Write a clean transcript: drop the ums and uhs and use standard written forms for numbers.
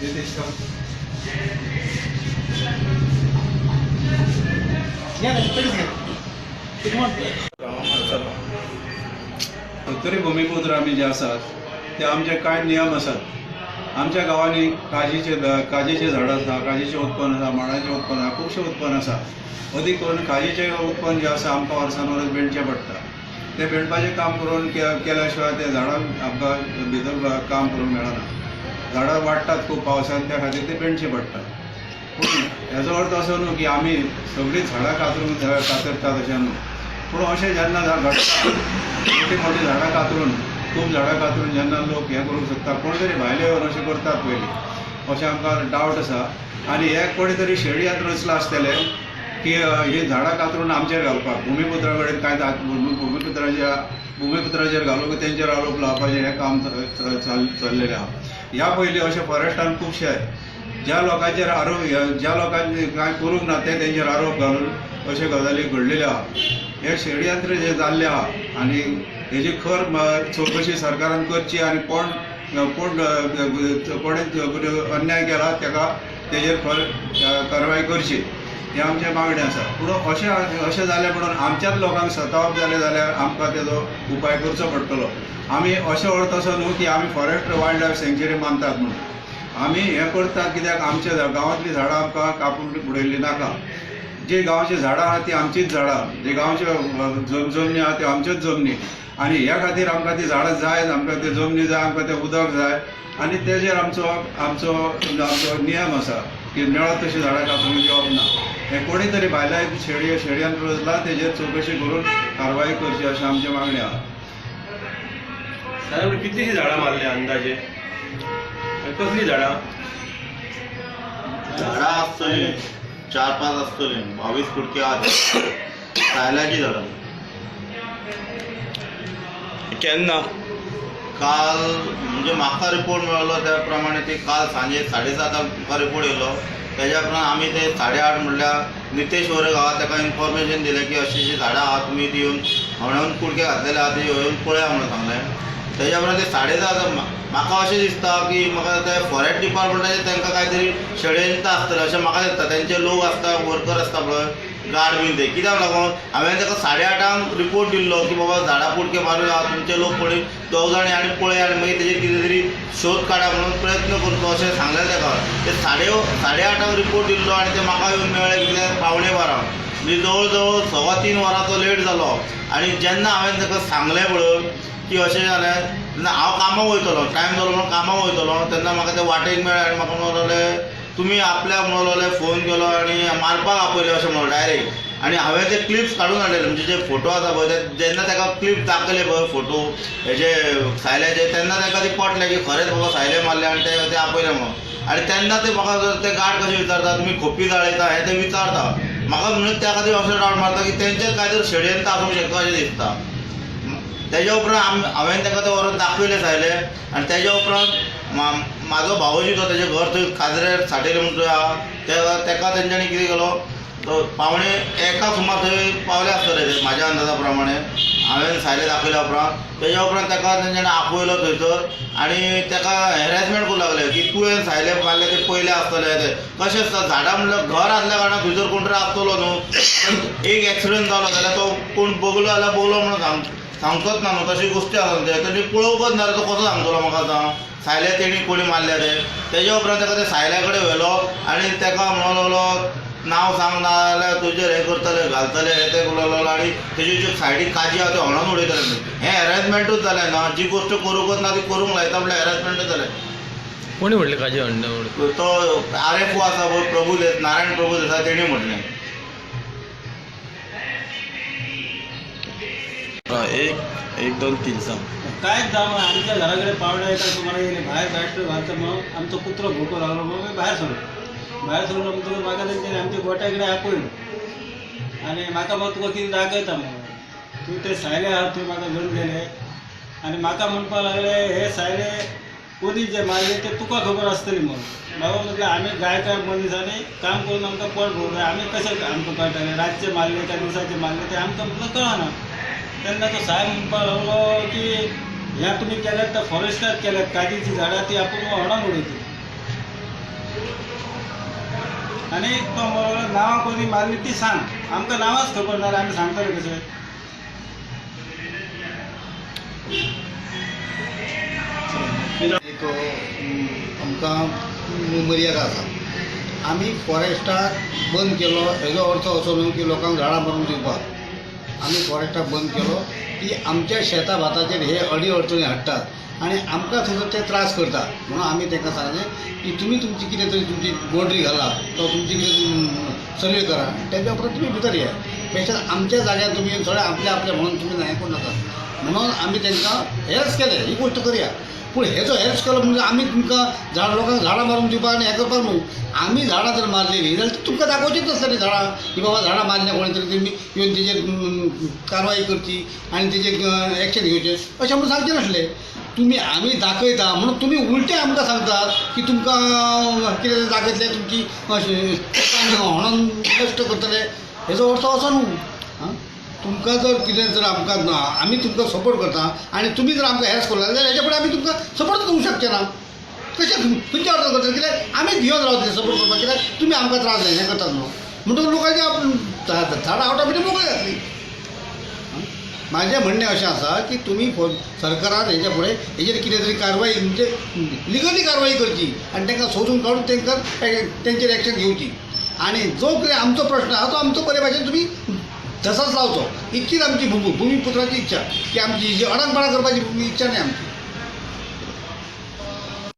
नितेश कामत. उत्तरी भुमिपुत्र आमी जे आसात ते आमचे कांय नियम आसात. आमच्या गांवांनी काजीचें झाड आसा, काजीचें उत्पन्न आसा, माडाचें उत्पन्न आसा, खुबशें उत्पन्न आसा. अदीक करून काजीचें उत्पन्न जें आसा आमकां वर्सान वर्स बेणचें पडटा. तें बेणपाचें काम करून केल्या शिवाय ते झाडां आमकां भितर काम करूंक मेळना. झाडां वाडटात खूब पावसान, त्या खातीर ते बेणचें पडटा. पूण हेजो अर्थ असो न्हू की आमी सगळीं झाडां कातरून कातरतात अशें न्हू. पूण अशें जेन्ना घडटा, मोटी मोटी झाडां कातरून, खूब झाडां कातरून जेन्ना लोक हें करूंक सोदता, कोण तरी भायले येवन अशें करतात पयलीं, अशें आमकां डावट आसा. आनी हे कोणी तरी षडयंत्र रचलां आसतलें की हीं झाडां कातरून आमचेर घालपाक, भुमिपुत्रा कडेन कांय भुमिपुत्राचेर घालूंक तेंचेर आरोप लावपाचें हें काम चल्लेलें आहा. ह्या पयलीं अशें फॉरेस्टान खुबशे ज्या लोकांचेर आरोप, ज्या लोकांनी कांय करूंक ना ते तेंचेर आरोप घालून अश्यो गजाली घडलेल्यो आहा. हें षडयंत्र जें जाल्लें आहा आनी हेजी खर चवकशी सरकारान करची आनी कोण कोण कोणें अन्याय केला तेका तेजेर खर कारवाय करची, ही आमची मागणी आसा. पूण अशें अशें जालें म्हणून आमच्याच लोकांक सतावप जालें जाल्यार आमकां तेजो उपाय करचो पडटलो. आमी असो अर्थ असो न्हू की आमी फॉरेस्ट वायल्ड लायफ सँच्युरी मानतात म्हणून आमी हें करतात, कित्याक आमच्या गांवांतलीं झाडां आमकां कापून उडयल्लीं नाका. जी गांवची झाडां आहा ती आमचीच झाडां, जी गांवच्यो जमनी आहा त्यो आमच्योच जमनी, आनी ह्या खातीर आमकां ती झाडां जाय, आमकां त्यो जमनी जाय, आमकां तें उदक जाय. आनी तेजेर आमचो आमचो आमचो नियम आसा की मेळत तशीं झाडां कापून दिवप ना. हें कोणी तरी भायल्या षडयंत्र रचलां, तेजेर चवकशी करून कारवाय करची अशें आमची मागणी आहा. साधारण कितलीशीं झाडां मारल्या अंदाजे आनी कसलीं झाडां? झाडां आसतलीं 4-5 आसतलीं, 22 कुडके आहात सायल्याची झाडां. केन्ना? काल म्हणजे म्हाका रिपोर्ट मेळ्ळो त्या प्रमाणे ते काल सांजे 7:30 म्हाका रिपोर्ट येयलो. तेज्या उपरांत आमी ते 8:30 म्हणल्यार नितेश वरक आहा ताका इन्फॉर्मेशन दिलें की अशी अशी झाडां आहा, तुमी ती येवन म्हणून कुडके घातलेले आहा ते येवन पळया म्हणून सांगलें. तेज्या उपरांत ते 7:30 म्हाका अशें दिसता की म्हाका ते फॉरेस्ट डिपार्टमेंटाचे तांकां कांय तरी षडयंत्र आसतलें अशें म्हाका दिसता. तेंचे लोक आसता, वर्कर आसता पळय, गार्ड बीन ते, कित्याक लागून हांवें ताका 8:30 रिपोर्ट दिल्लो की बाबा झाडां कुडके मारून आहा, तुमचे लोक कोणी दोग जाण आनी पळय आनी मागीर तेजेर कितें तरी शोध काडा म्हणून प्रयत्न करचो अशें सांगलें ताका. ते 8:30 रिपोर्ट दिल्लो आनी ते म्हाका येवन मेळ्ळे कितें 11:45, म्हणजे जवळ जवळ 3.25 वरां तो लेट जालो. आनी जेन्ना हांवें ताका सांगलें पळय की अशें जालें, तेन्ना हांव कामाक वयतलो, टायम जालो म्हणून कामाक वयतलो, तेन्ना म्हाका ते वाटेक मेळ्ळे आनी म्हाका म्हणूंक लागले तुमी आपल्याक म्हणूंक लागले, फोन केलो आनी मारपाक आपयले अशें म्हणून डायरेक्ट. आनी हांवें ते क्लिप्स काडून हाडलेले, म्हणजे जे फोटो आसा पळय ते जेन्ना ताका क्लिप दाखयले पळय फोटो हेजे सायल्याचे, तेन्ना ताका ते पटलें की खरेंच बाबा सायले मारले आनी ते आपयले म्हणून. आनी तेन्ना ते म्हाका ते गार्ड कशे विचारता, तुमी खोपी जाळयता हें ते विचारता म्हाका, म्हणून त्या खातीर असो डावट मारता की तेंचें कांय तरी षडयंत्र आसूंक शकता अशें दिसता. तेज्या उपरांत हांवें ताका तें व्हरून दाखयलें सायलें. आनी तेज्या उपरांत म्हाजो भावोजी तो तेजें घर थंय काजऱ्यार साटेले म्हणून थंय आहा, तेका तेंच्यांनी कितें केलो, तो 12:45 सुमार थंय पावले आसतले ते म्हाज्या अंदाजा प्रमाणे. हांवें सायलें दाखयल्या उपरांत तेज्या उपरांत ताका तेंच्यांनी आपयलो थंयसर आनी ताका हॅरेसमेंट करूंक लागले की तुवें सायले मारले ते पयले आसतले. ते कशें आसता, झाडां म्हणल्यार घर आसल्या कारणान थंयसर कोण तरी आसतलो न्हू. एक एक्सिडंट जालो जाल्यार तो कोण बगलो जाल्यार बगलो म्हणून सांगचोच ना न्हू, तशी गोश्टी आसा ते तेणी पळोवंकच ना, तो कसो सांगतलो म्हाका आतां सायल्या तेणी कोणी मारल्या ते. तेज्या उपरांत ताका ते सायल्या कडेन व्हेलो आनी ताका म्हणूंक लागलो नांव सांग ना जाल्यार तुजेर हें करतले घालतले हें तें करूंक लागलो आनी तेज्यो ज्यो सायडीक काजी आहा त्यो हणोन उडयतले. हें हॅरेसमेंटूच जालें ना, जी गोश्ट करूंकच ना ती करूंक लायता म्हणल्यार हॅरेसमेंटूच जालें. कोणी म्हटलें काजी हणून? तो RFO आसा पळय प्रभू नारायण प्रभू देसाय, तेणी म्हटलें. 1 1 2 3 सांग. कांयच जावं, आमच्या घरा कडेन पावणे एका सुमारा येयले, भायर बॅटरी घालता मग आमचो कुत्रो भोंवपाक लागलो, मग आमी भायर सरलो. भायर सरलो म्हणटकच म्हाका तेंच्यांनी आमच्या गोट्या कडेन आपयलो आनी म्हाका मग तुका कितें दाखयता मग तूं ते सायले आहा थंय म्हाका घेवन गेले आनी म्हाका म्हणपाक लागले हे सायले कोणी जे मारले ते तुका खबर आसतली. मग बाबा म्हटलें आमी गायकार मनीस आनी काम करून आमकां पोट भरूंक जाय, आमी कशें आमकां कळटलें रातचे मारले काय दिसाचे मारले ते आमकां म्हटलें कळना. तेन्ना तो साहेब म्हणपाक लागलो की ह्या तुमी केल्यात त्या फॉरेस्टात केल्यात, काजीची झाडां ती आपूण हणून उडयतली. आनी तो म्हणलो नांवां कोणी मारली ती सांग. आमकां नांवांच खबर ना जाल्यार आमी सांगतले कशें? एक आमकां मर्यादा आसा. आमी फॉरेस्टाक बंद केलो हेजो अर्थ असो न्हू की लोकांक झाडां मारून दिवपाक. आमी फॉरेस्टाक बंद केलो की आमच्या शेता भाताचेर हे अडी अडचणी हाडटात आनी आमकां सुद्दां ते त्रास करतात, म्हणून आमी तांकां सांगलें की तुमी तुमची कितें तरी तुमची बाउंड्री घाला तो तुमची कितें सर्वे करा, तेच्या उपरांत तुमी भितर येया. बेश्टेच आमच्या जाग्यार तुमी येवन सगळें आपलें आपलें म्हणून तुमी हें करूं नाका. म्हणून आमी तांकां हेरस केलें ही गोश्ट करया, पूण हेजो हेरस केलो म्हणजे आमी तुमकां झाड लोकांक झाडां मारून दिवपाक आनी हें करपाक न्हू. आमी झाडां जर मारली न्ही जाल्यार तुमकां दाखोवचीच नासतली झाडां की बाबा झाडां मारल्या कोणी तरी तुमी येवन तेजेर कारवाई करची आनी तेजेर एक्शन घेवचें अशें म्हणून सांगचें नासलें. तुमी आमी दाखयता म्हणून तुमी उलटे आमकां सांगतात की तुमकां कितें दाखयतले तुमची म्हणून नश्ट करतले, हेजो अर्थ असो न्हू. आं, तुमकां जर कितें जर आमकां ना आमी तुमकां सपोर्ट करता आनी तुमी जर आमकां हेरस करूं लागले जाल्यार हेच्या फुडें आमी तुमकां सपोर्ट करूंक शकचे ना. कशें खंयच्या अर्थान करतले? कित्याक आमी भियोन रावतले सपोर्ट करपाक, कित्याक तुमी आमकां त्रास हें करतात म्हणून. म्हणटकूच लोकांची झाडां ऑटोमॅटीक मोकळी जातली. म्हाजें म्हणणें अशें आसा की तुमी सरकारान हेच्या फुडें हेजेर कितें तरी कारवाई म्हणजे लिगली कारवाई करची आनी तांकां सोदून काडून तांकां तेंचेर एक्शन घेवची. आनी जो कितें आमचो प्रश्न आसा तो आमचो बरे भाशेन तुमी तसोच लावचो, इतकीच आमची भुमिपुत्राची इच्छा की आमची जी अडाणपणां करपाची इच्छा नाही आमची.